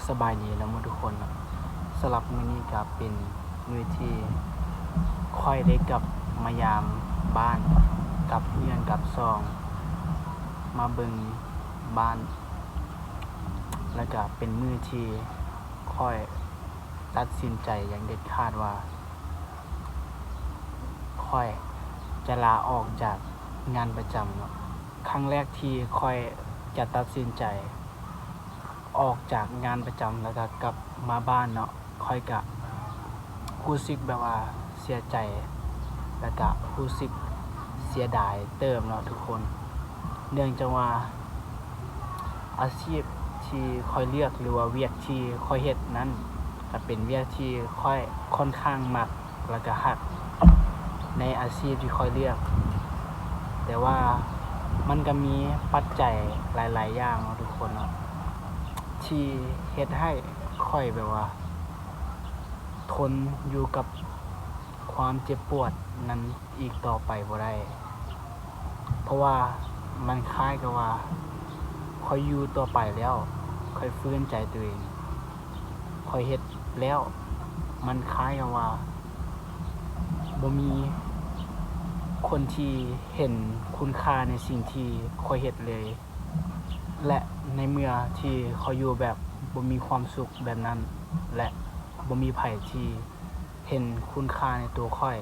ສະບາຍດີເນາະໝົດທຸກຄົນເນາະ. ສຳລັບມື້ນີ້ກໍເປັນມື້ທີ່ຂ້ອຍໄດ້ກັບມາຢາມບ້ານ ກັບເຮືອນກັບຊ່ອງ ມາເບິ່ງບ້ານ ແລ້ວກໍເປັນມື້ທີ່ຂ້ອຍຕັດສິນໃຈຢ່າງເດັດຂາດວ່າ ຂ້ອຍຈະລາອອກຈາກງານປະຈຳເນາະ. ຄັ້ງແລກທີ່ຂ້ອຍຈະຕັດສິນໃຈອອກຈາກງານປະຈຳ ແລ້ວກໍກັບມາບ້ານເນາະ, ຂ້ອຍກະຮູ້ສຶກແບບວ່າເສຍໃຈ ແລ້ວກະຮູ້ສຶກເສຍດາຍເຕີບເນາະທຸກຄົນ. ເນື່ອງຈາກວ່າອາຊີບທີ່ຂ້ອຍເລືອກ ຫຼືວ່າວຽກທີ່ຂ້ອຍເຮັດນັ້ນ ກະເປັນວຽກທີ່ຂ້ອຍຄ່ອນຂ້າງມັກ ແລ້ວກະຮັກໃນອາຊີບທີ່ຂ້ອຍເລືອກ. ແຕ່ວ່າມັນກະມີປັດໄຈຫຼາຍໆຢ່າງເນາະທຸກຄົນເນາະ ທີ່ເຮັດໃຫ້ຂ້ອຍແບບວ່າ ທົນຢູ່ກັບຄວາມເຈັບປວດນັ້ນອີກຕໍ່ໄປບໍ່ໄດ້ ເພາະວ່າມັນຄ້າຍກັບວ່າຂ້ອຍຢູ່ຕໍ່ໄປແລ້ວ ຂ້ອຍຟື້ນໃຈຕົວເອງ ຂ້ອຍເຮັດແລ້ວ ມັນຄ້າຍກັບວ່າບໍ່ມີຄົນທີ່ເຫັນຄຸນຄ່າໃນສິ່ງທີ່ຂ້ອຍເຮັດເລີຍ. ແລະ ໃນເມື່ອທີ່ຂ້ອຍຢູ່ແບບບໍ່ມີຄວາມສຸກແບບນັ້ນ ແລະ ບໍ່ມີໃຜທີ່ເຫັນຄຸນຄ່າໃນຕົວຂ້ອຍ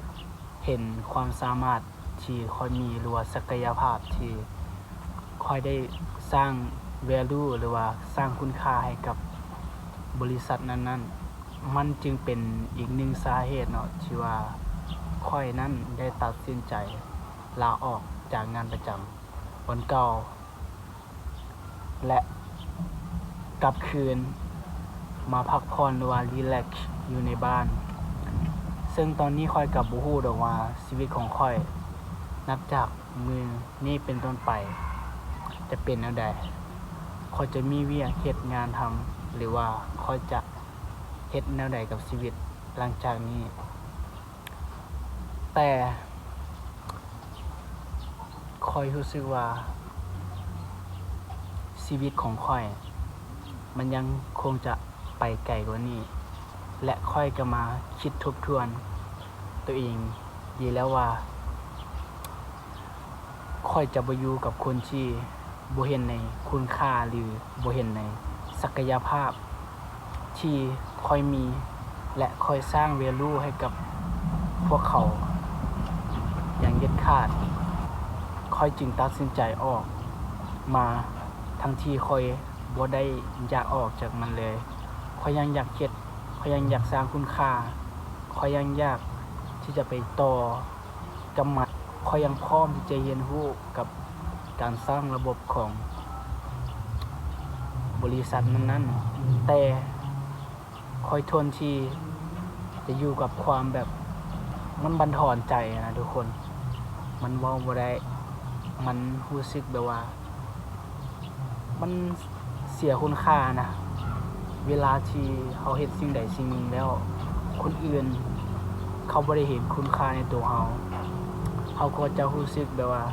ເຫັນຄວາມສາມາດທີ່ຂ້ອຍມີ ຫຼືວ່າສັກກະຍະພາບທີ່ຂ້ອຍໄດ້ສ້າງ value ຫຼືວ່າສ້າງຄຸນຄ່າໃຫ້ກັບບໍລິສັດນັ້ນໆ, ມັນຈຶ່ງເປັນອີກໜຶ່ງສາເຫດເນາະ ທີ່ວ່າຂ້ອຍນັ້ນໄດ້ຕັດສິນໃຈລາອອກຈາກງານປະຈຳ ບ່ອນເກົ່າ ແລະ ກັບຄືນມາພັກຜ່ອນ ຫຼືວ່າ relax ຢູ່ໃນບ້ານ. ເຊິ່ງຕອນນີ້ຂ້ອຍກໍບໍ່ຮູ້ດອກວ່າຊີວິດຂອງຂ້ອຍ ນັບຈາກມື້ນີ້ເປັນຕົ້ນໄປ ຈະເປັນແນວໃດ, ຂ້ອຍຈະມີວຽກເຮັດງານທຳ ຫຼືວ່າຂ້ອຍຈະເຮັດແນວໃດກັບຊີວິດຫຼັງຈາກນີ້. ແຕ່ຂ້ອຍຮູ້ສຶກວ່າຊີວິດຂອງຂ້ອຍມັນຍັງຄົງຈະໄປໄກກວ່ານີ້ ແລະ ຂ້ອຍກໍມາຄິດທົບທວນຕົວເອງດີແລ້ວວ່າ ຂ້ອຍຈະບໍ່ຢູ່ກັບຄົນທີ່ບໍ່ເຫັນໃນຄຸນຄ່າ ຫຼື ບໍ່ເຫັນໃນສັກກະຍະພາບທີ່ຂ້ອຍມີ ແລະ ຂ້ອຍສ້າງ value ໃຫ້ກັບພວກເຂົາຢ່າງເດັດຂາດ. ຂ້ອຍຈຶ່ງຕັດສິນໃຈອອກມາ ທັງທີ່ຂ້ອຍບໍ່ໄດ້ຢາກອອກຈາກມັນເລີຍ. ຂ້ອຍຍັງຢາກເຮັດ, ຂ້ອຍຍັງຢາກສ້າງຄຸນຄ່າ, ຂ້ອຍຍັງຢາກທີ່ຈະໄປຕໍ່ ກັບມັນ, ຂ້ອຍຍັງພ້ອມທີ່ຈະຮຽນຮູ້ກັບການສ້າງລະບົບຂອງບໍລິສັດນັ້ນໆ, ແຕ່ຂ້ອຍທົນທີ່ຈະຢູ່ກັບຄວາມແບບ ມັນບັນທອນໃຈນະທຸກຄົນ, ມັນເວົ້າບໍ່ໄດ້, ມັນຮູ້ສຶກແບບວ່າ ມັນເສຍຄຸນຄ່ານະ ເວລາທີ່ເຮົາເຮັດສິ່ງໃດສິ່ງໜຶ່ງແລ້ວ ຄົນອື່ນເຂົາບໍ່ໄດ້ເຫັນຄຸນຄ່າໃນໂຕເຮົາ, ເຮົາກໍຈະຮູ້ສຶກແບບວ່າ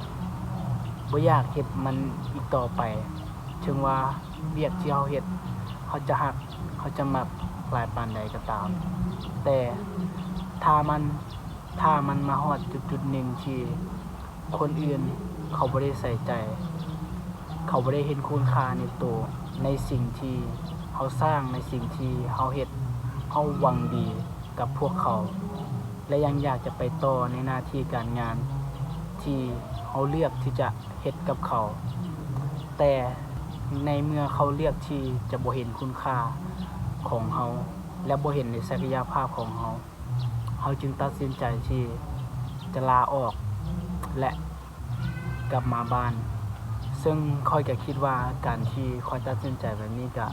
ບໍ່ຢາກເຮັດມັນອີກຕໍ່ໄປ. ເຖິງວ່າວຽກທີ່ເຮົາເຮັດ ເຮົາຈະຮັກ ເຮົາຈະມັກຫຼາຍປານໃດກໍຕາມ, ແຕ່ຖ້າມັນ ຖ້າມັນມາຮອດຈຸດໆໜຶ່ງທີ່ຄົນອື່ນເຂົາບໍ່ໄດ້ໃສ່ໃຈ, ເຂົາບໍ່ໄດ້ເຫັນຄຸນຄ່າໃນໂຕ, ໃນສິ່ງທີ່ເຮົາສ້າງ, ໃນສິ່ງທີ່ເຮົາເຮັດ, ເຮົາຫວັງດີກັບພວກເຂົາ ແລະ ຍັງຢາກຈະໄປຕໍ່ໃນໜ້າທີ່ການງານທີ່ເຮົາເລືອກທີ່ຈະເຮັດກັບເຂົາ, ແຕ່ໃນເມື່ອເຂົາເລືອກທີ່ຈະບໍ່ເຫັນຄຸນຄ່າຂອງເຮົາ ແລະ ບໍ່ເຫັນໃນສັກກະຍະພາບຂອງເຮົາ, ເຮົາຈຶ່ງຕັດສິນໃຈທີ່ຈະລາອອກ ແລະ ກັບມາບ້ານ. ເຊິ່ງຂ້ອຍກໍຄິດວ່າການທີ່ຂ້ອຍຕັດສິນໃຈແບບນີ້ກໍ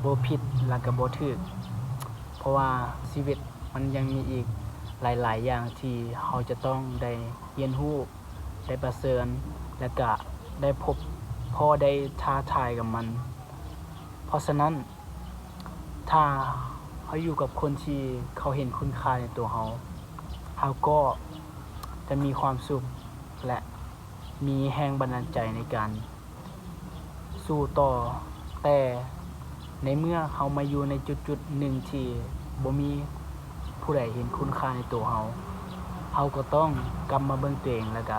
ບໍ່ຜິດ ແລະ ກໍບໍ່ຖືກ, ເພາະວ່າຊີວິດມັນຍັງມີອີກຫຼາຍໆຢ່າງທີ່ເຮົາຈະຕ້ອງໄດ້ຮຽນຮູ້, ໄດ້ປະເຊີນ ແລະ ກະໄດ້ພົບພໍ້ໄດ້ທ້າທາຍກັບມັນ. ເພາະສະນັ້ນ ຖ້າເຮົາຢູ່ກັບຄົນທີ່ເຂົາເຫັນຄຸນຄ່າໃນຕົວເຮົາ, ເຮົາກໍຈະມີຄວາມສຸກ ແລະ ມີແຮງບັນດານໃຈໃນການສູ້ຕໍ່. ແຕ່ ໃນເມື່ອເຮົາມາຢູ່ໃນຈຸດໆໜຶ່ງທີ່ບໍ່ມີຜູ້ໃດເຫັນຄຸນຄ່າໃນໂຕເຮົາ, ເຮົາກໍຕ້ອງກັບມາເບິ່ງຕົວເອງ ແລ້ວກະ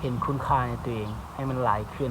ເຫັນຄຸນຄ່າໃນຕົວເອງໃຫ້ມັນຫຼາຍຂຶ້ນ.